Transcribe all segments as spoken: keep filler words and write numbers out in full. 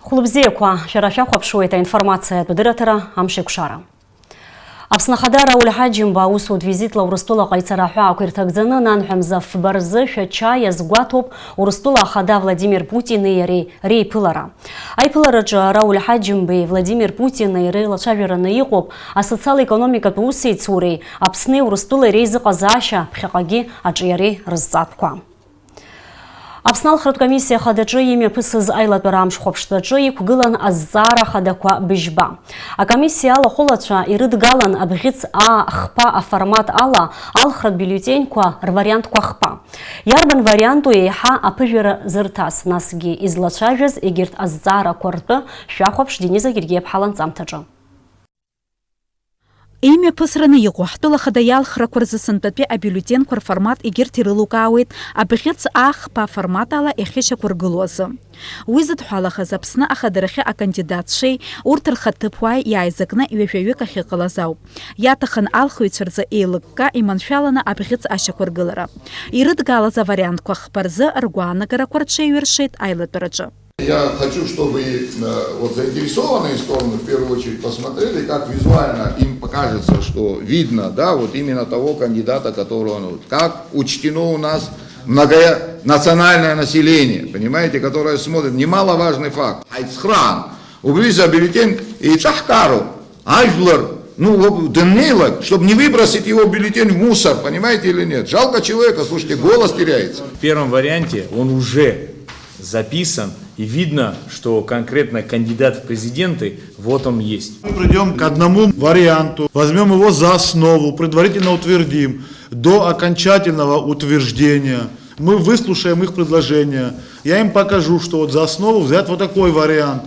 Хәлыбзиақәа, шәара шәахәаԥшуеит аинформациатә адырраҭара Амшеикәшара. Аԥсны Ахада Рауль Ҳаџьымба аусутә визитла Урыстәылаҟа ицара аҳәаақәа ирҭагӡаны, нанҳәа мза фба рзы Шәача иазгәаҭоуп Урыстәыла Ахада Владимир Путини иареи реиԥылара. Аиԥылараҿы Рауль Ҳаџьымбеи Владимир Путини иреилацәажәараны иҟоуп асоциал-економикатә усеицуреи Аԥсни Урыстәылеи реизыҟазаашьа ԥхьаҟагьы аҿиареи рызҵаатәқәа. Аԥсны алхратә комиссиа хадаҿы имҩаԥысыз аилатәара амш хәаԥштәаҿы иқәгылан азҵаара хадақәа быжьба. Акомиссиа алахәылацәа ирыдгалан абӷьыц А хԥа аформат ала алхратә бюллетеньқәа рвариантқәа хԥа. Иарбан варианту еиҳа аԥыжәара зырҭаз, насгьы излацәажәаз егьырҭ азҵаарақәа ртәы шәахәаԥш Дениза Гергиаԥҳа ланҵамҭаҿы. Имҩаԥысраны иҟоу ҳтәыла хада иалхрақәа рзы сынтәатәи абиуллетенқәа рформат егьырҭ ирылукаауеит абӷьыц А хԥа аформат ала иахьышьақәыргылоу азы. Уи зыдҳәалахаз Аԥсны ахадарахьы акандидатцәеи урҭ рхаҭыԥуааи иааизакны ҩажәаҩык ахьыҟалаз ауп. Иаҭахын алхыҩцәа рзы еилыкка иманшәаланы абӷьыц ашьақәыргылара. Ирыдгалаз авариантқәа хԥа рзы ргәаанагарақәа рҽеиҩыршеит аилатәараҿы. Я хочу, чтобы, э, вот заинтересованные стороны в первую очередь посмотрели, как визуально им покажется, что видно, да, вот именно того кандидата, которого он, вот, как учтено у нас многонациональное население, понимаете, которое смотрит, немаловажный факт. Аицхраан, убри за бюллетень еиҿаҳкаароуп. Ажәлар, ну, вот, дымнеилак, чтобы не выбросить его бюллетень в мусор, понимаете или нет? Жалко человека, слушайте, голос теряется. В первом варианте он уже записан, и видно, что конкретно кандидат в президенты вот он есть. Мы придём к одному варианту, возьмём его за основу, предварительно утвердим, до окончательного утверждения. Мы выслушаем их предложения. Я им покажу, что вот за основу взят вот такой вариант.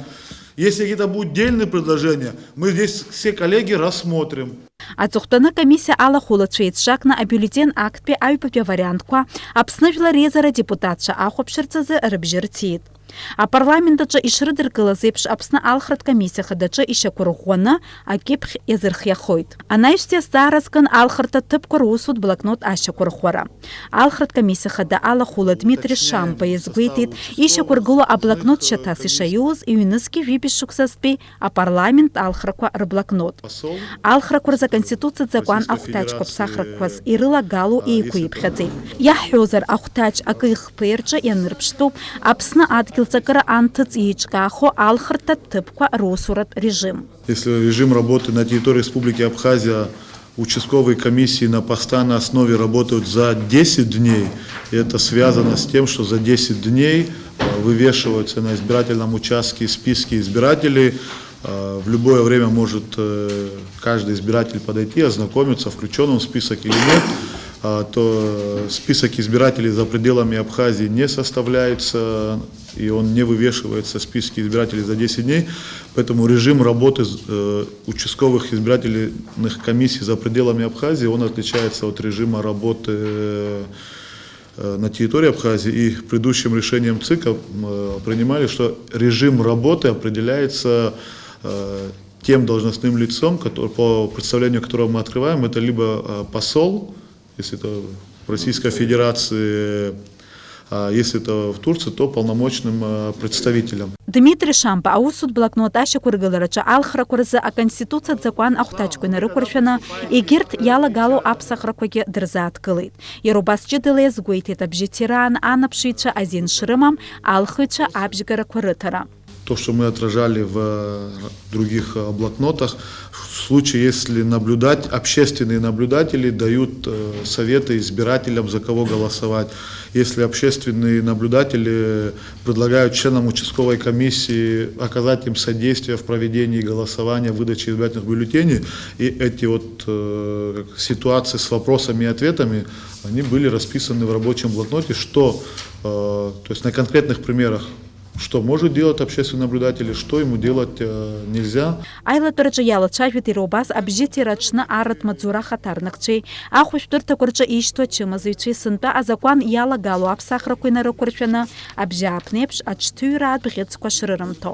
Если какие-то будут дельные предложения, мы здесь все коллеги рассмотрим. Аҵыхәтәаны акомиссиа алахәылацәа еицҿакны абиуллетен актәи аҩбатәи авариантқәа Аԥсны Жәлар Реизара адепутатцәа ахәаԥшырц азы рыбжьы рҭиит. Апарламент аҿы ишрыдыркылаз еиԥш, Аԥсны алхратә комиссиа хадаҿы ишьақәырӷәӷәаны акьыԥхь иазырхиахоит. Анаҩстәи азҵаара зкын алхырҭа ҭыԥқәа русутә блокнот ашьақәырӷәӷәара. Алхратә комиссиа хада алахәыла Дмитри Шамба иазгәеиҭеит, ишьақәыргылоу аблокнот шьаҭас ишаиуз ҩнызқьи жәибжь шықәсазтәи апарламент алхрақәа рблокнот. Алхрақәа рзы Аконституциатә закәан ахәҭаҷқәа ԥсахрақәас ирылагало еиқәиԥхьаӡеит. Иаҳҳәозар, ахәҭаҷ акы ихԥеи рҿы ианырԥштәуп Аԥсны адгьыл ҵакыра анҭыҵ еиҿкаахо алхырҭа ҭыԥқәа русуратә режим. Если режим работы на территории Республики Абхазия участковые комиссии на постоянной основе работают за десять дней, и это связано с тем, что за десять дней, э, вывешиваются на избирательном участке списки избирателей. Э, в любое время может, э, каждый избиратель подойти, ознакомиться, включён он в список или нет. А, то, э, список избирателей за пределами Абхазии не составляется, и он не вывешивается в списке избирателей за десять дней. Поэтому режим работы, э, участковых избирательных комиссий за пределами Абхазии, он отличается от режима работы, э, на территории Абхазии. И предыдущим решением ЦИКа, м, э, принимали, что режим работы определяется, э, тем должностным лицом, кото-, по представлению которого мы открываем, это либо, э, посол, если это в Российской Федерации, а если это в Турции, то полномочным, э, представителем. Дмитри Шамба аусутә блокнот ашьақәыргылараҿы алхрақәа рзы Аконституциатә закәан ахәҭаҷқәа инарықәыршәаны, егьырҭ иалагало аԥсахрақәагьы дырзааҭгылеит. Иара убас ҷыдала иазгәеиҭеит абжьыҭираан анаԥшыҩцәа азин шрымам алхыҩцәа абжьгарақәа рыҭара. То, что мы отражали в, э, других, э, блокнотах, в случае, если наблюдать, общественные наблюдатели дают, э, советы избирателям, за кого голосовать, если общественные наблюдатели предлагают членам участковой комиссии оказать им содействие в проведении голосования, выдаче избирательных бюллетеней, и эти вот, э, как ситуации с вопросами и ответами, они были расписаны в рабочем блокноте, что, э, то есть на конкретных примерах, что может делать общественный наблюдатель и что ему делать, э, нельзя. Аилатәараҿы иалацәажәеит иара убас абжьыҭира аҽны арратә маҵзура ахаҭарнакцәеи ахәышәтәырҭақәа рҿы ишьҭоу ачымазаҩцәеи сынтәа азакәан иалагало аԥсахрақәа инарықәыршәаны абжьааԥнеиԥш аҽҭыҩраатә бӷьыцқәа шрырымҭо.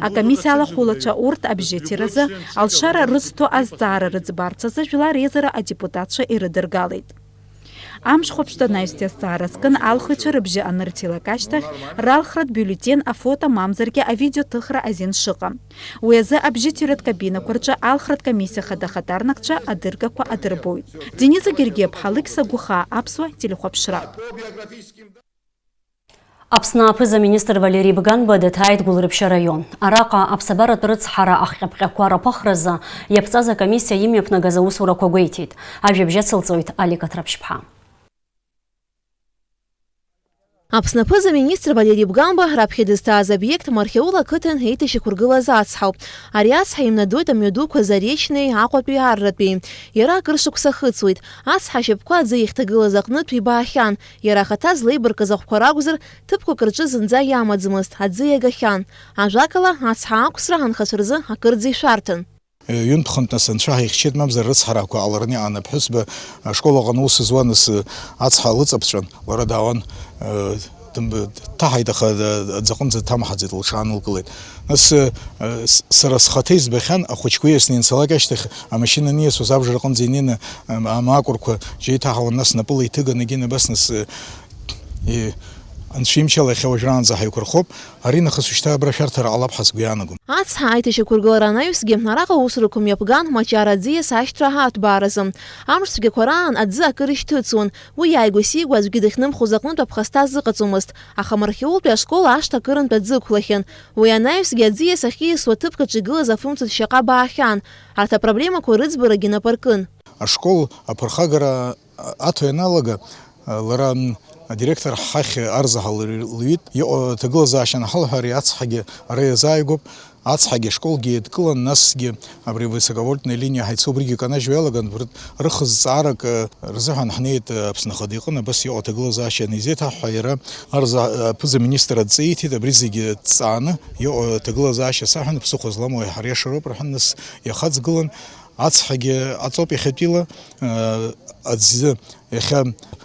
Акомиссиа алахәылацәа урҭ абжьыҭиразы алшара рызҭо азҵаара рыӡбарц азы Жәлар Реизара адепутатцәа ирыдыргалеит. Амшхәаԥштә анаҩстәи азҵаара зкын алхыҩцәа рыбжьы анырҭилак ашьҭахь, ралхратә биуллетен, афото мамзаргьы авидеоҭыхра азин шыҟам. Уи азы абжьыҭҩратә кабинақәа рҿы алхратә комиссиа хада ахаҭарнакцәа адыргақәа адырбоит. Дениза Гергиаԥҳа, Алықьса Гәыхаа, Аԥсуа телехәаԥшра. Аԥсны аԥыза-министр Валери Бганба даҭааит Гәылрыԥшьа араион. Араҟа аԥсабаратә рыцҳара ахҟьаԥҟьақәа рыԥыхразы иаԥҵаз акомиссиа имҩаԥнагаз аусурақәа гәеиҭеит. Ажәабжь ацылҵоит Алик Аҭраԥшьԥҳа. Аԥсны аԥыза-министр Валери Бганба раԥхьа дызҭааз обиект Мархьаул ақыҭан еиҭашьақәыргылаз ацҳауп. Ари ацҳа имнадоит амҩадуқәа Заречнеи, Аҟәатәи, Арратәи. Иара акыр шықәса ахыҵуеит. Ацҳа ашьапқәа аӡы иахьҭагылаз аҟнытә ибаахьан. Иара ахаҭа злеибаркыз ахәқәа ракәзар, ҭыԥқәак рҿы зынӡа иамаӡамызт, аӡы иагахьан. Ажәакала, ацҳа ақәсра анхацәа рзы акырӡа ишәарҭан. Ҩынтә-хынтә нас анцәа ҳаихьчеит, мамзар рыцҳарақәа ҟалараны иҟан. Аԥҳәызба ашкол аҟны аус зуан, нас ацҳа лыҵаԥҵәан, лара даауан, дым-, дҭаҳаит, аха аӡаҟынӡа дҭамҳаӡеит, лҽаанылкылеит. Нас, с-, сара схаҭа избахьан, ахәыҷқәа ииасны ианцалак ашьҭахь, амашьына аниасуаз абжараҟынӡа инеины, амаакәырқәа џьа иҭаҳауан, нас напыла иҭыганы егьин абас, нас, и-, анцәа имчала иахьа уажәраанӡа ҳаиқәырхоуп. Ари нахыс уажәшьҭа абра шәарҭара ҟалап ҳәа сгәы иаанагом. Ацҳа аиҭашьақәыргылара анаҩсгьы араҟа аусурақәа мҩаԥган Мачара аӡиас ашьҭра аҳарҭбааразы. Амшцәгьақәа раан аӡы акыр ишьҭыҵуан. Уи иааигәа-сигәа аӡәгьы дахьнымхоз аҟнытә аԥхасҭа азыҟаҵомызт. Аха Мархьаултәи ашкол ашҭа акырынтә аӡы ықәлахьан. Уи анаҩсгьы аӡиас ахьиасуа аҭыԥк аҿы игылаз афымцатә шьаҟа баахьан. Арҭ апроблемақәа рыӡбарагьы нап аркын. Ашкол аԥырхагара аҭо ианалага, лара, м, адиректор ҳахь арзаҳал лҩит, иҟоу аҭагылазаашьа анҳалҳәа, ари ацҳагьы ара иазааигәоуп, ацҳагьы ашколгьы еидкылан, насгьы абри высоковольтная линиа ҳаицу убригьы канажьуа иалаган, рыхзҵаарак, э, рзыҳәан ҳнеит, э, Аԥсны Ахада иҟны, абас иҟоу аҭагылазаашьа анизеиҭаҳҳәа, иара арза-, аԥыза-министр адҵа ииҭеит, абри зегьы ҵҵааны иҟоу аҭагылазаашьа саҳәан, ԥсыхәа зламоу иаҳа иашароуп рҳәан, нас иахаҵгылан, ацҳагьы аҵоуп иахьатәила, э, аӡы Иахьа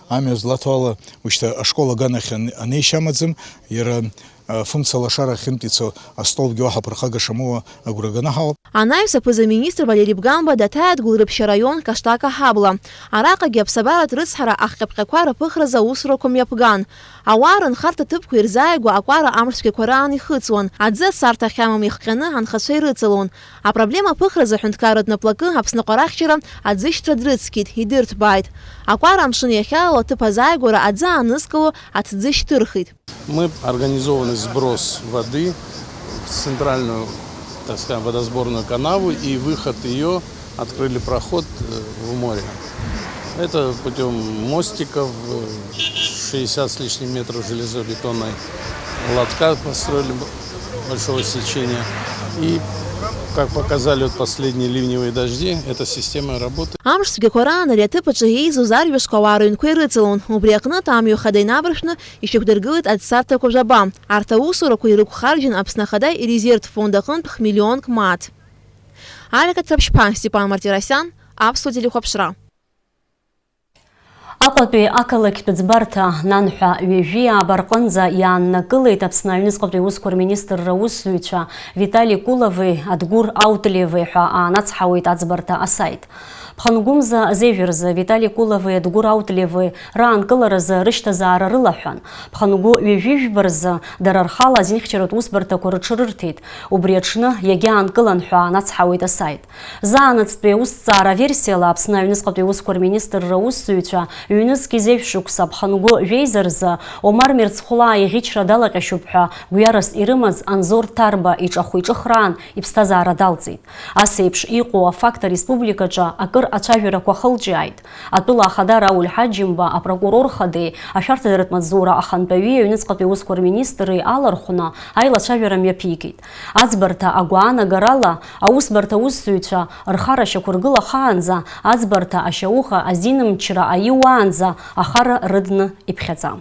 амҩа злаҭо ала, ушьҭа ашкол аганахь ан-, анеишьа амаӡам, иара, а, фымца лашара ахьынтә ицо астолбгьы уаҳа ԥырхага шамоуа агәра ганы ҳаҟоуп. Анаҩс аԥыза-министр Валери Бганба даҭааит Гәылрыԥшьа раион Каштака ҳабла. Араҟагьы аԥсабаратә рыцҳара ахҟьаԥҟьақәа рыԥыхразы аусурақәа мҩаԥган. Ауаа рынхарҭа ҭыԥқәа ирзааигәа акәара амшцәгьақәа раан ихыҵуан, аӡы асарҭа ахьамам ихҟьаны анхацәа ирыҵалон. Апроблема аԥыхразы аҳәынҭқарратә наплакы Аԥсныҟа арахьчара аӡышьҭра дрыцқьеит, идырҭбааит. Акәара амшын иахьалало аҭыԥ азааигәара аӡы аанызкыло аҭӡы шьҭырхит. Мы организованный сброс воды в центральную, так сказать, водосборную канаву и выход её открыли проход, э, в море. Это путём мостиков, э, шестьдесят с лишним метров железобетонной лотка построили б-, большого сечения. И, как показали вот последние ливневые дожди, эта система работает. Амш цәгьақәа раан ари аҭыԥ аҿы еизоз арҩашқәа ауаа рыҩнқәа ирыҵалон. Убри аҟнытә амҩа хада инаваршәны ишьақәдыргылеит аӡсарҭақәа жәаба. Арҭ аусурақәа ирықәхаржьын Аԥсны Ахада ирезервтә фонд аҟынтә хмиллионк мааҭ. Алика Ҭраԥшьԥа, Степан Мартиросиан, Аԥсуа телехәаԥшра. Аҟәатәи ақалақьтә ӡбарҭа Нанҳәа ҩажәи ааба рҟынӡа иааннакылеит Аԥсны аҩныҵҟатәи аусқәа рминистрра аусзуҩцәа Витали Кулови Адгәыр Аутлиеви ҳәа аанацҳауеит аӡбарҭа асаит. Ԥхынгәымза зежә рзы Витали Кулови Адгәыр Аутлиеви раанкыларазы рышьҭазаара рылаҳәан, ԥхынгәы ҩажәи жәба рзы дара рхала азинхьчаратә усбарҭақәа рыҽрырҭеит, убри аҽны иагьаанкылан ҳәа аанацҳауеит асаит. Заанаҵтәи аусҭҵаара аверсиала Аԥсны аҩныҵҟатәи аусқәа рминистрра аусзуҩцәа ҩнызқь зежә шықәса ԥхынгәы жәеиза рзы Омар Мерцхәлаа иӷьычра далаҟьашьуп ҳәа гәҩарас ирымаз Анзор Ҭарба иҿахә-иҿыхраан иԥсҭазаара далҵит. Ас еиԥш иҟоу афакт ареспубликаҿы акыр ацәажәарақәа ахылҿиааит. Атәыла ахада Рауль Ҳаџьымба апрокурор хадеи ашәарҭадаратә маҵзура ахантәаҩи аҩныҵҟатәи аусқәа рминистри алархәны аилацәажәара мҩаԥигеит. Аӡбарҭа агәаанагарала, аусбарҭа аусзуҩцәа рхара шьақәыргылахаанӡа, аӡбарҭа ашьауӷа азинмчра аиуаанӡа ахара рыдны иԥхьаӡа.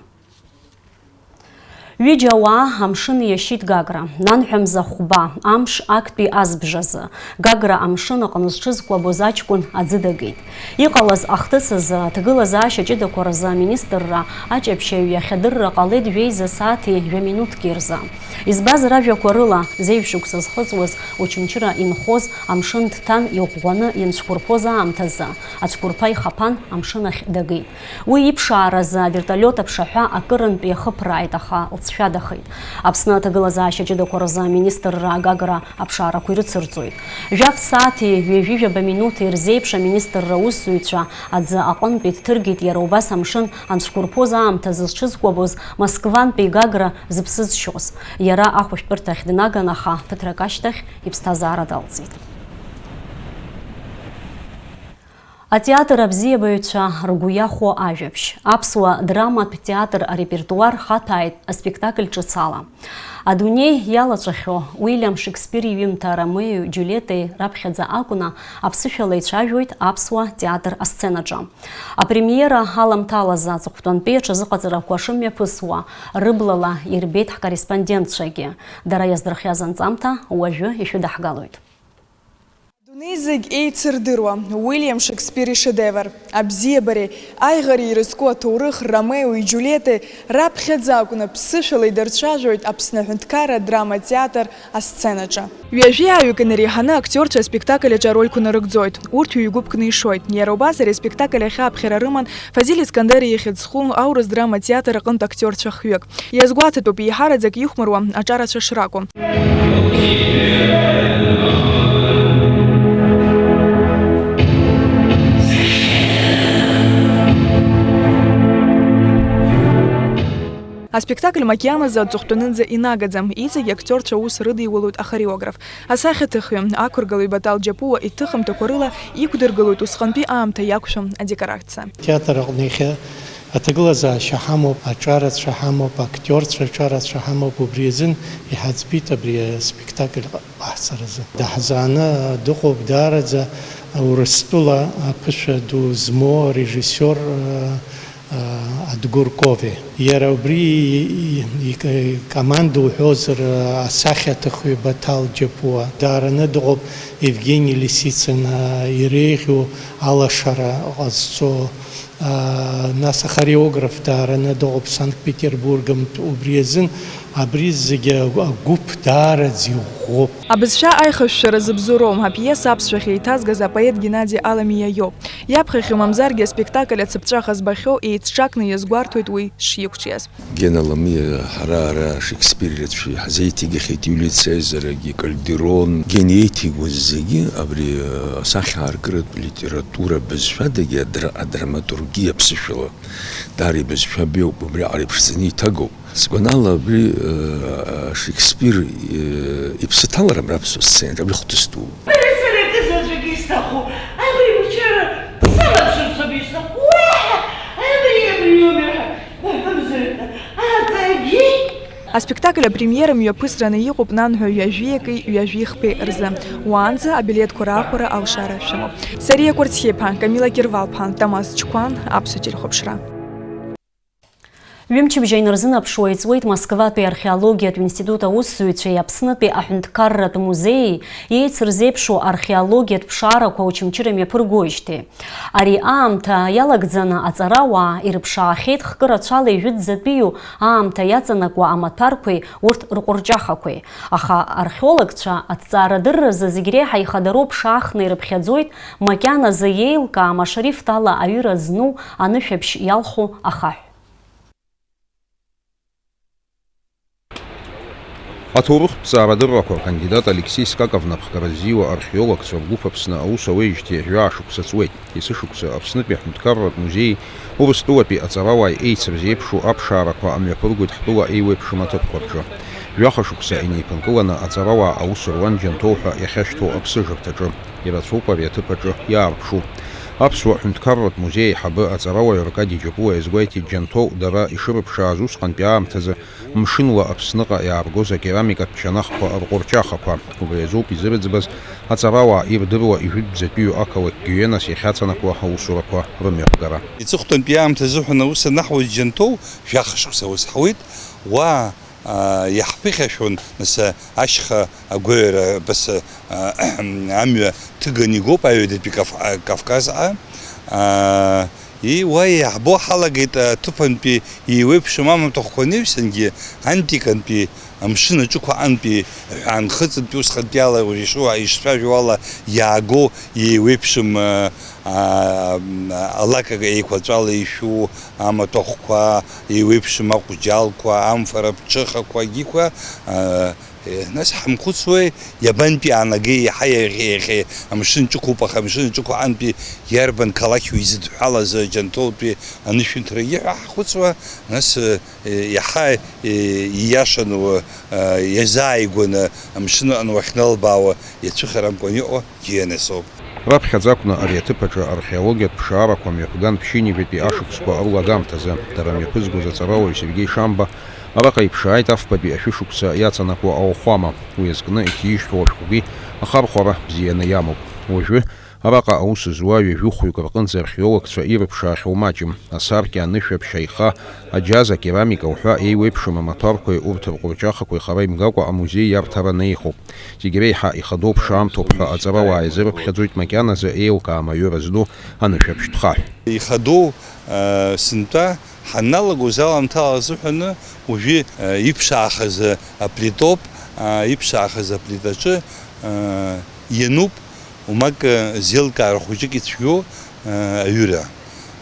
Ҩыџьа ауаа амшын иашьит Гагра, нанҳәа мза хәба, амш актәи азбжазы. Гагра амшын аҟны зҽызкәабоз аҷкәын аӡы дагеит. Иҟалаз ахҭыс азы аҭагылазаашьа ҷыдақәа рзы аминистрра аҷаԥшьаҩ иахьадырра ҟалеит жәеиза сааҭи жәа минуҭки рзы. Избаз ражәақәа рыла, зеижә шықәса зхыҵуаз Очамчыра инхоз амшын дҭан иӷәӷәаны ианцәқәырԥоз аамҭазы, ацәқәырԥа ихаԥан амшын ахь дагеит. Уи иԥшааразы аверталиот аԥшаҳәа акырынтә иахыԥрааит, аха лҵшәадахеит. Аԥсны аҭагылазаашьа ҷыдақәа рзы аминистрра агагра аԥшаарақәа ирыцырҵоит. Жәаф сааҭи ҩажәи жәаба минуҭи рзеиԥш аминистрра аусзуҩцәа аӡы аҟынтәи дҭыргеит, иара убас амшын анцәқәырԥоз аамҭазы зҽызкәабоз Москвантәи Гагра зыԥсы зшьоз. Иара ахәышәтәырҭахь днаган, аха ԥыҭрак ашьҭахь иԥсҭазаара далҵит. Атеатр абзиабаҩцәа ргәы иахәо ажәабжь. Аԥсуа драматә театр арепертуар хаҭәааит аспектакль ҿыц ала. Адунеи иалаҵәахьоу Уильям Шекспир иҩымҭа Ромеои Џьулиетеи раԥхьаӡа акәны аԥсышәала ицәажәоит аԥсуа театр асценаҿы. Апремиера аламҭалазы аҵыхәтәантәи аҽазыҟаҵарақәа шымҩаԥысуа рыблала ирбеит ҳкорреспондентцәагьы. Дара иаздырхиаз анҵамҭа уажәы ишәыдаҳгалоит. Адунеи зегь еицырдыруа Уильям Шекспир ишедевр, абзиабареи аиӷареи ирызку аҭоурых Ромеои Џьулиетеи раԥхьаӡа акәны ԥсышәала идырцәажәоит Аԥсны аҳәынҭқарра адрама театр асценаҿы. Ҩажәи ааҩык инареиҳаны актиорцәа аспектакль аҿы арольқәа нарыгӡоит, урҭ ҩ-гәыԥкны ишоит. Иара убас ари аспектакль ахь аԥхьара рыман Фазиль Искандери ихьӡ зху аурыс драма театр аҟынтә актиорцәа хҩык. Иазгәаҭатәуп еиҳараӡак ихәмаруа аҿарацәа шракәу. Аспектакль макьаназы аҵыхәтәанынӡа инагаӡам, иҵегь актиорцәа аус рыдиулоит ахореограф, асахьаҭыхҩы, ақәыргалаҩ Батал Џьапуа иҭыхымҭақәа рыла иқәдыргылоит усҟантәи аамҭа иақәшәо адекорациа. Театр аҟны иахьа аҭагылазаашьа ҳамоуп, аҿарацәа ҳамоуп, актиорцәа аҿарацәа ҳамоуп, убри азын иҳаӡбеит абри аспектакль ҟаҳҵаразы. Даҳзааны дыҟоуп даараӡа Урыстәыла аԥышәа ду змоу арежиссиор, а, а, Адгәыр Кове. Иара убри и-, и-, икоманда уҳәозар, а, асахьаҭыхҩы Баҭал Џьапуа. Даараны дыҟоуп Евгени Лисицин, а, иреиӷьу алашара ҟазҵо, а, нас ахореограф даараны дыҟоуп Санкт-Петербургтәи. Убри азын абри зегьы агәыԥ даараӡа иӷәӷәоуп. Абызшәа аихышәшәара зыбзоуроу апиеса аԥсшәахь еиҭазгаз апоет Геннади Аламиа иоуп. Иаԥхьахьоу мамзаргьы аспектакль ацыԥҵәаха збахьоу еицҿакны иазгәарҭоит уи шиқәҿиаз. Гена Ламиа ҳара ара Шекспир рацәа ҳзеиҭеигахьеит, Иулиа Цезарагьы, Кальдерон, Гена иеиҭеигоз зегьы абри, э, асахьа аартратә литература бызшәадагьы адра-, адраматургиа ԥсышәала даара ибызшәа беиоуп, убриаҟара иԥшӡаны иҭагоуп. Сгәанала, абри, э, Шекспир, э, иԥсы ҭаларым раԥсуа сценаҿ, абри хҭыс дууп. Бара сара акы заҵәык исҭаху, абри мчара салаԥшырц ауп исҭаху, уаҳа абри, абриоуми ҳәа баҳәымзар ҳәа акагьы. Аспектакль апремиера мҩаԥысраны иҟоуп нанҳәа ҩажәи акеи ҩажәи хԥеи рзы. Уаанӡа абилеҭқәа раахәара алшара шәымоуп. Сариа Кәарцхиԥа, Камила Кирвалԥа, Тамаз Чқәан, Аԥсуа телехәаԥшра. Ҩымчыбжьа инарзынаԥшуа иҵуеит Москватәи археологиатә институт аусзуҩцәеи Аԥснытәи аҳәынҭқарратә музеии еицырзеиԥшу археологиатә ԥшаарақәа Очамчыра мҩаԥыргоижьҭеи. Ари аамҭа иалагӡаны аҵарауаа ирыԥшаахьеит хкы рацәала ижәытәӡатәиу аамҭа иаҵанакуа амаҭәарқәеи урҭ рҟәырҷахақәеи. Аха археологцәа аҭҵаарадырразы зегь реиҳа ихадароу ԥшаахны ирыԥхьаӡоит, макьаназы иеилкаам ашрифт ала аҩыра зну анышәаԥшь иалху ахаҳә. Аҭоурыхтә ҵаарадыррақәа акандидат Алексеи Скаков напхгара ззиуа археологцәа ргәыԥ Аԥсны аус ауеижьҭеи жәаа шықәса ҵуеит. Есышықәса Аԥснытәи аҳәынҭқарратә музеии Урыстәылатәи аҵарауааи еицырзеиԥшу аԥшаарақәа амҩаԥыргоит ҳтәыла еиуеиԥшым аҭыԥқәа рҿы. Жәаха шықәса инеиԥынкыланы аҵарауаа аус руан Џьанҭоу ҳәа иахьашьҭоу аԥсыжырҭаҿы. Ирацәоуп ари аҭыԥ аҿы иаарԥшу. Аԥсуа ҳәынҭқарратә музеи аиҳабы аҵарауаҩ Аркади Џьапуа иазгәеиҭеит, Џьанҭоу дара ишырыԥшааз усҟантәи аамҭазы мшынла Аԥсныҟа иааргоз акерамикатә чанахқәа рҟәырҷахақәа. Убри азоуп изырыӡбаз аҵарауаа ирдыруа ижәытәӡатәиу ақалақь Гиенас иахьаҵанакуа аусурақәа рымҩаԥгара. Иҵыхәтәантәи аамҭа азыҳәан аус анаҳуаз Џьанҭоу жәаха шықәса аус ҳауеит. Уа Аа, иаҳԥыхьашәон, нас, ашьха агәаҩара, абас, аа, амҩа ҭыганы игоуп Аҩадатәи Кав-, Кавказҟа. Аа, и-, уа иаҳбо ҳалагеит, аҭыԥантәи еиуеиԥшым амаҭәахәқәа анеҩсангьы, антикантәи, амшын аҿықәаҟантәи, ҳәаанхыҵынтәи усҟантәи ала ишуа-, ишцәажәо ала иааго еиуеиԥшым, аа, аа, алакак еиқәаҵәала ишәу амаҭәахәқәа, еиуеиԥшым аҟәџьалқәа, амфара ԥҽыхақәа, агьиқәа, аа, Е, нас ҳамхәыцуеи, иабантәи аанагеи, иаҳа иахьа, иахьа амшын ҿықәуп, аха амшын аҿықәаҟантәи иарбан қалақьу изыдҳәалаз Џьанҭоутәи анышәынҭрагьы ҳәа ҳахәыцуа, нас, е, иаҳа, е, ииашаны, е, иазааигәаны амшын аҟны уахьналбаауа иацәыхарамкәан иҟоу Џьианес ауп. Раԥхьаӡа акәны ари аҭыԥ аҿы археологиатә ԥшаарақәа мҩаԥган ԥшьынҩажәатәи ашықәсқәа руалагамҭазы. Дара мҩаԥызгоз аҵараууаҩ Сергеи Шамба араҟа иԥшааит афбатәи ашәышықәса иаҵанакуа ауахәама. Уи азкны иҭижьхьоу ашәҟәгьы ахархәара бзианы иамоуп. Уажәы араҟа аус зуа ҩажәи хәҩык рҟынӡа археологцәа ирыԥшаахьоу маҷым. Асаркьа, анышәаԥшь, аиха, аџьаз, акерамика уҳәа еиуеиԥшым амаҭәарқәеи урҭ рҟәырҷахақәеи хара имгакәа амузеи иарҭараны иҟоуп. Зегь реиҳа ихадоу ԥшаамҭоуп ҳәа аҵарауаа иазырыԥхьаӡоит макьаназы еилкаам аҩыра зду анышәаԥшьтә хаҳә. Ихадоу, э, сынтәа ҳанналагоз аламҭала азыҳәаны уажәы, э, иԥшаахаз аплитоуп, э, иԥшаахаз аплитаҿы, э, иануп, умак, э, зеилкаара хәыҷык ицәгьоу, э, аҩыра.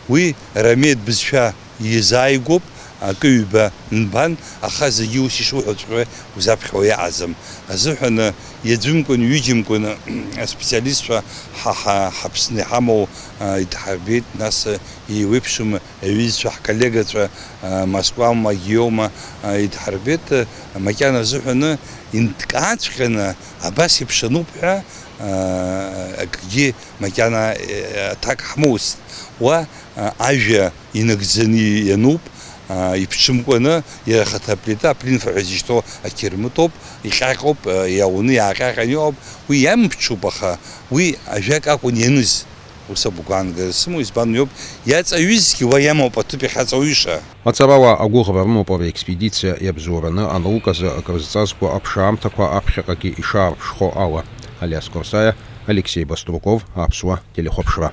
Уи Рамеҭ бызшәа иазааигәоуп, акы-ҩба нбан, аха зегьы ус ишуҳәаҵәҟьа узаԥхьауа иаҟаӡам. Азыҳәан, иаӡәымкәан, ҩыџьамкәан аспециалистцәа ҳа, ҳа, ҳаԥсны иҳамоу, а, идҳарбеит, нас, а, еиуеиԥшым аҩызцәа, ҳколлегацәа, а, Москваума, Гиома, а, идҳарбеит, а, макьана азыҳәаны инҭкааҵәҟьаны абас еиԥш ануп ҳәа, а, акгьы макьана, э, аҭак ҳмоуст. Уа, а, ажәа инагӡаны иануп, а, иԥҽымкәаны, иара ахаҭа аплита, аплинфа ҳәа изышьҭоу ақьырмытоуп, иҟьаҟьоуп, а, иауны иааҟьаҟьаны иҟоуп, уи иамԥҽуп, аха уи ажәак акәын ианыз. Ус агәаанагара сымоу, избан иоуп, иаҵаҩызгьы уа иамоуп аҭыԥ иахьаҵаҩыша. Аҵарауаа агәыӷра рымоуп ари аекспедициа иабзоураны анауказы акрызҵазкуа аԥшаамҭақәа аԥхьаҟагьы ишаарԥшхо ала. Алиас Корсаиа, Алексеи Баструков, Аԥсуа телехәаԥшра.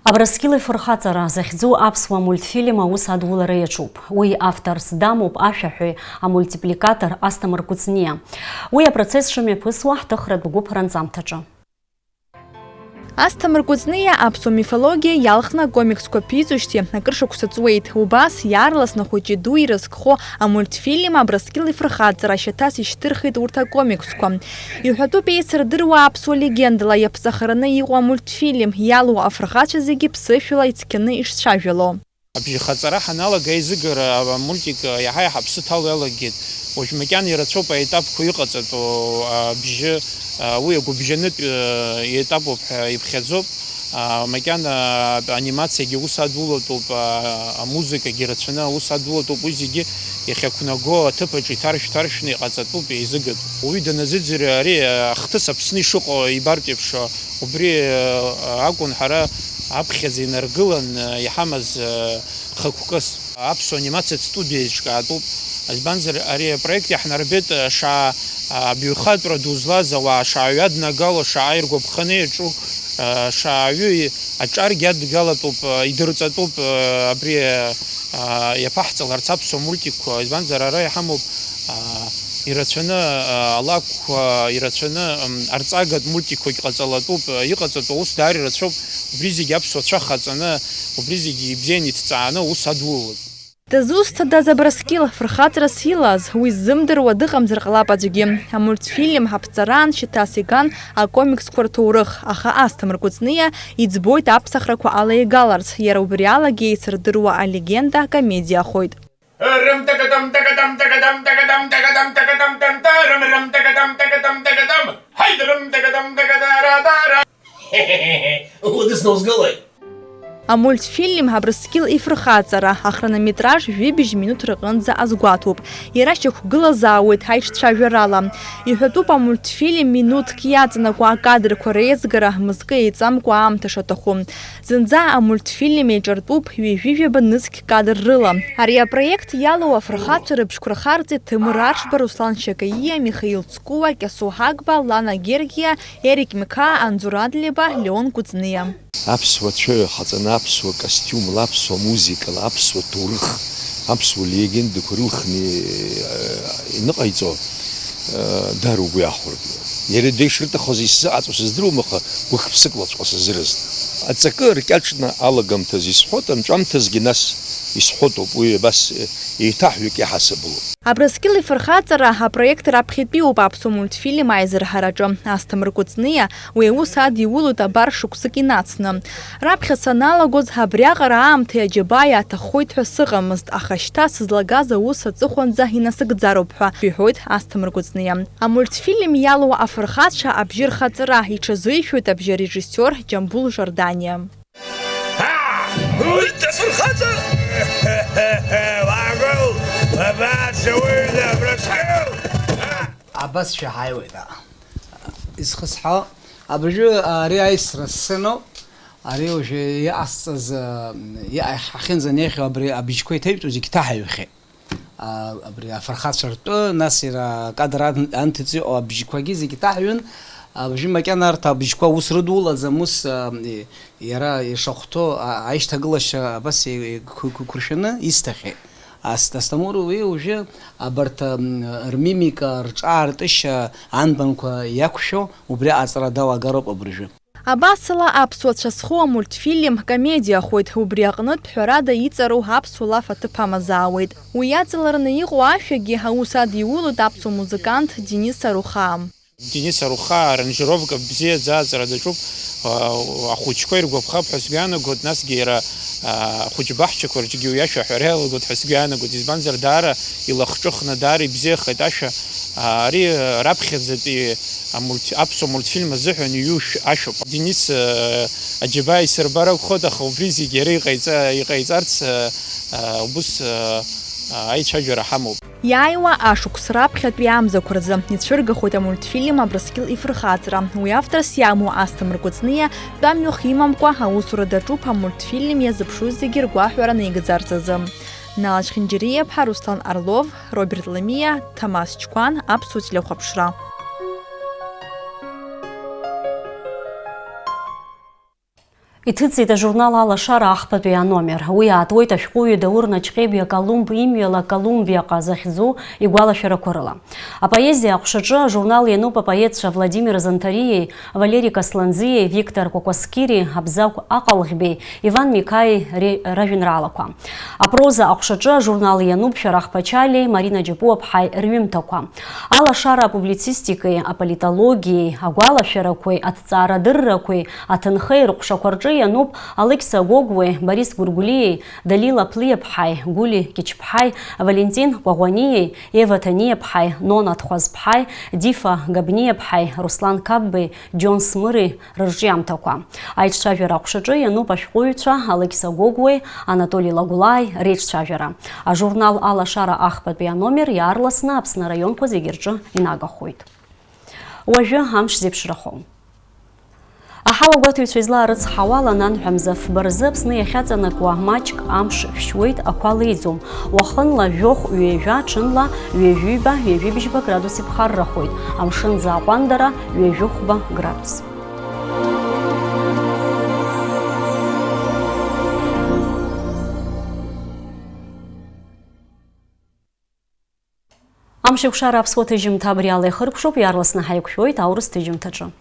Абрыскьыл ифырхаҵара захьӡу аԥсуа мультфильм аус адулара иаҿуп. Уи авторс дамоуп ашәаҳәаҩ, амультипликатор Асҭамыр Кәыҵниа. Уи апроцесс шымҩаԥысуа ҳҭыхратә гәыԥ ранҵамҭаҿы. Асҭамыр Кәыҵниа аԥсуа мифологиа иалхны акомиксқәа ԥиҵәожьҭеи акыр шықәса ҵуеит. Убас иаарласны ахәыҷи-дуи ирызкхо амультфильм Абрыскьыл ифырхаҵара шьаҭас ишьҭырхит урҭ акомиксқәа. Иҳәатәуп еицырдыруа аԥсуа легендала иаԥҵахараны иҟоу амультфильм, иалоу афырхацәа зегьы ԥсышәала ицқьаны ишцәажәало. Абжьы хаҵара ҳаналага аизыгара амультик иаҳа-иаҳа аԥсы ҭало иалагеит. Уажә макьана ирацәоуп аетапқәа иҟаҵатәу абжьы, уи агәыбжьанытә етапуп ҳәа иԥхьаӡоуп. Макьана анимациагьы аус адулатәуп, амузыкагьы рацәаны аус адулатәуп, уи зегьы иахьақәнаго аҭыԥаҿ иҭаршә-ҭаршәны иҟаҵатәуп, еизыгатәуп. Уаҩы даназыӡырҩы ари ахҭыс Аԥсны ишыҟоу ибартә еиԥш, убри акәын ҳара аԥхьаӡа инаргылан иҳамаз хықәкыс. Аԥсуа анимациатә студиа еиҿкаатәуп. Избанзар, ари апроект иаҳнарбеит, шаа, абаҩхатәра ду злаз ауаа шааҩы аднагало, шаа иргәаԥханы иаҿу, шааҩы аҿаргьы адгалатәуп, идырҵатәуп, абри иаԥаҳҵаларц аԥсуа мультикқәа. Избанзар, ара иҳамоуп, ирацәаны алакә Ҳәа ирацәаны, м, арҵагатә мультикқәагь ҟаҵалатәуп, э, иҟаҵатәу аус даара ирацәоуп, убри зегь аԥсуацәа хаҵаны, убри зегь ибзианы иҭҵааны аус адулалатәуп. Дызусҭадаз Абрыскьыл, фырхаҵарас илаз, уи ззымдыруа дыҟамзар ҟалап аӡәгьы. Амультфильм ҳаԥҵараан шьаҭас иган акомиксқәа рҭоурых, аха Асҭамыр Кәыҵниа иӡбоит аԥсахрақәа алеигаларц, иара убри алагьы еицырдыруа алегенда комедиахоит. Рым-тыгадам-тыгадам-тыгадам-тыгадам-тыгадам-тыгадам-тан-тарым, рым-тыгадам-тыгадам-тыгадам-тыгадам. Ҳай, рым-тыгадам-тыгадара-дара. Удысныузгылоит. Амультфильм Абрыскьыл ифырхаҵара ахронометраж жәибжь минуҭ рҟынӡа азгәаҭоуп. Иара шьақәгылазаауеит аиҿцәажәарала. Иҳәатәуп амультфильм минуҭк иаҵанакуа акадрқәа реизгара мызкы еиҵамкәа аамҭа шаҭаху. Зынӡа амультфильм еиҿартәуп ҩажәи жәаба нызқь кадр рыла. Ари апроект иалоу афырхацәа рыбжьқәа рхарҵеит Ҭемыр Аршба, Руслан Шьакаиа, Михаил Цкуа, Кьасоу Ҳагба, Лана Гергиа, Ерик Миқаа, Анзор Адлеиба, Леон Кәыҵниа. Аԥсуа цәаҩа хаҵаны, аԥсуа костиумла, аԥсуа музыкала, аԥсуа ҭоурых, аԥсуа легендақәа рылхны, э, иныҟаиҵо, э, даара угәы иахәартә. Иара дышрыҭахыз исзыҟаҵо сыздыруам, аха гәык-ԥсык лаҵәҟьа сазыразт. Аҵакы ркьаҿны алагамҭазы исҳәоит, анҵәамҭазгьы нас исҳәотоуп, уи абас, э, еиҭаҳәҩык иаҳасабалоуп. Абрыскьыл ифырхаҵара апроект раԥхьатәиуп аԥсуа мультфильм аизырҳараҿы. Асҭамыр Кәыҵниа уи аус адиулоит абар шықәсык инацны. Раԥхьа саналагоз абриаҟара аамҭеи аџьабааи аҭаххоит ҳәа сыҟамызт, аха шьҭа сызлагаз аус аҵыхәанӡа инасыгӡароуп ҳәа иҳәоит Асҭамыр Кәыҵниа. Амультфильм иалоу афырхацәа абжьы рхаҵара иҽазыҩшәоит абжьарежиссиор Џьамбул Жорданиа. Уи дасырхаҵа! Уаагыл! Абаца уҩны абрыскьыл! Абас шәаҳаиуеит, а. Изхысҳәаау, абыржәы ари аисра сыноуп, ари уажәы иҟасҵаз, а, иҟа-, ҳахьынӡанеихьоу абри абжьқәа иҭаҩтәу зегь ҭаҳаҩхьеит. А, абри афырхацәа ртәы, нас иара акадр ан-, анҭыҵ иҟоу абжьқәагьы зегьы ҭаҳҩын. Абжьы макьана арҭ абжьқәа ус рыдулаӡам, ус, а, и-, иара ишахәҭоу, а, аишьҭагылашьа абас и-, и-, қәы-, қәы-, қәыршәаны исҭахьеит. Ас-, Асҭамыр уи уажәы абарҭ, м, рмимика, рҿаартышьа анбанқәа иақәшәо, убри аҵара далагароуп абыржәы. Абасала, аԥсуа цәа зхоу амультфильм комедиахоит, убри аҟнытә, ҳәарада, иҵару аԥсуа лаф аҭыԥ амазаауеит. Уи иаҵалараны иҟоу ашәагьы аус адиулоит аԥсуа музыкант Денис Арухаа. Денис Арухаа аранжировка бзиаӡа аҵара даҿуп, а, ахәыҷқәа иргәаԥхап ҳәа сгәы иаанагоит, насгьы иара, а, ахәыҷ баҳчақәа рҿгьы уи ашәа аҳәара иалагоит ҳәа сгәы иаанагоит, избанзар, даара илахҿыхны, даара ибзиахеит ашәа, а, ари, а, раԥхьаӡатәи амульти-, аԥсуа мультфильм азыҳәан иҩу шә-, ашәоуп. Денис, э, аџьабаа исырбар акәхоит, аха убри зегь иара иҟаиҵа-, иҟаиҵарц, э, э, убыс, э, э, аицәажәара ҳамоуп. Иааиуа ашықәс раԥхьатәи амзақәа рзы ицәыргахоит амультфильм Абрыскьыл ифырхаҵара. Уи авторс иамоу Асҭамыр Кәыҵниа тәамҩахә имамкәа аусура даҿуп амультфильм иазыԥшу зегьы ргәаҳәара наигӡарц азы. Нала Чхинџьариаԥҳа, Руслан Орлов, Роберт Ламиа, Ҭамаз Чқәан, Аԥсуа телехәаԥшра. Иҭыҵит ажурнал Алашара ахԥатәи аномер. Уи аатуеит ашәҟәыҩҩы Даур Наҷҟьебиа Колумб имҩала Колумбиаҟа захьӡу игәалашәарақәа рыла. Апоезиа аҟәшаҿы ажурнал иануп апоетцәа Владимир Занҭариеи, Валери Касланӡиеи, Виктор Кәакәасқьыри, Абзагә Аҟалӷьбеи, Иван Миқаи ри-, ражәеинраалақәа. Апроза аҟәшаҿы ажурнал иануп Шәарах Ԥачалиеи Марина Џьапуаԥҳаи рҩымҭақәа. Алашара апублицистикеи, аполитологиеи, агәалашәарақәеи, аҭҵаарадыррақәеи, аҭынхеи рҟәшақәа рҿы иануп Алықьса Гогәуеи Борис Гәыргәлиеи, Далила Ԥлиаԥҳаи, Гәли Кьычԥҳаи, Валентин Кәаӷәаниеи, Ева Ҭаниаԥҳаи, Нона Ҭхәазԥҳаи, Дифа Габниаԥҳаи, Руслан Қапбеи, Џьон Смыри рырҿиамҭақәа. Аиҿцәажәара аҟәшаҿы иануп ашәҟәыҩҩцәа Алықьса Гогәуеи Анатоли Лагәлааи реиҿцәажәара. Ажурнал Алашара ахԥатәи аномер иаарласны Аԥсны араионқәа зегьы рҿы инагахоит. Уажәы амш зеиԥшрахо. Аҳауагәаҭаҩцәа излаарыцҳауала, нанҳәа мза фба рзы Аԥсны иахьаҵанакуа маҷк амш шәшьуеит, ақәа леиӡом. Уахынла жәохә-ҩажәа, ҽынла ҩажәиба, ҩажәибжьба градус иԥхаррахоит. Амшын ӡааҟәандара ҩажәихәба градус. Амшеикәшара аԥсуа ҭыжьымҭа абри ала ихыркәшоуп, иаарласны ҳаиқәшәоит аурыс ҭыжьымҭаҿы.